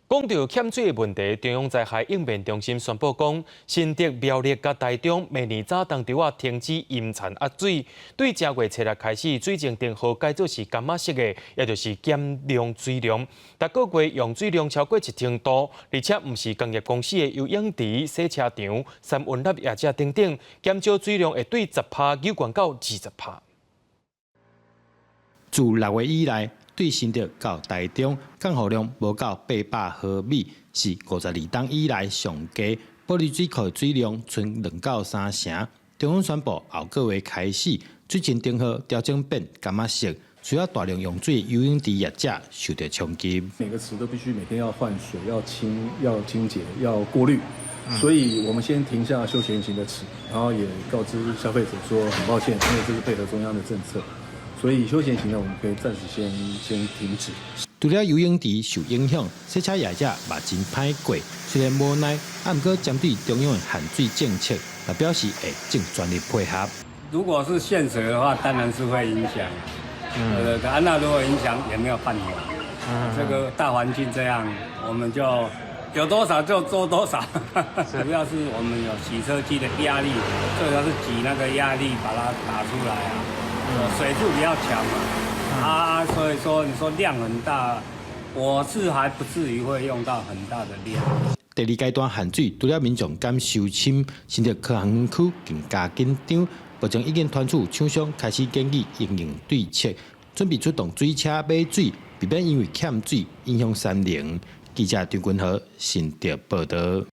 講到欠水的問題，中央災害應變中心宣布講，新竹、苗栗佮台中明年早冬就愛停止淹田壓水，對正月初六開始，水情燈號改做是柑仔色的，也就是減量水量。逐個月用水量超過1000度，而且毋是工業公司的游泳池、洗車場、三溫暖業者等等，減少水量會對10趴懸到20趴。自6月以來，對新竹到台中降雨量無到800毫米，是52冬以來上低。玻璃水庫水量賰2到3成。中央宣布後個月開始，水情燈號調整變柑仔色，需要大量用水的游泳池業者受到衝擊。每個池都必須每天要換水、要清、要清潔、要過濾，所以我們先停下休閒型的池，然後也告知消費者說很抱歉，因為這是配合中央的政策。所以休閒型的我們可以暫時先停止。除了游泳池受影響，洗車業者嘛真歹過。雖然無奈，啊，毋過針對中央的限水政策，也表示會盡全力配合。如果是限水的話，當然是會影響。對對，那如果影響也沒有辦法。這個大環境這樣，我們就有多少就做多少。主要是我們有洗車機的壓力，最主要是擠那個壓力把它打出來啊。水柱比較強嘛，啊，所以說你說量很大，我是還不至於會用到很大的量。第二階段限水，除了民眾感受深，新竹科學園區更加緊張。目前已經傳出廠商開始研議因應對策，準備出動水車買水，避免因為欠水影響產能。記者張君豪新竹報導。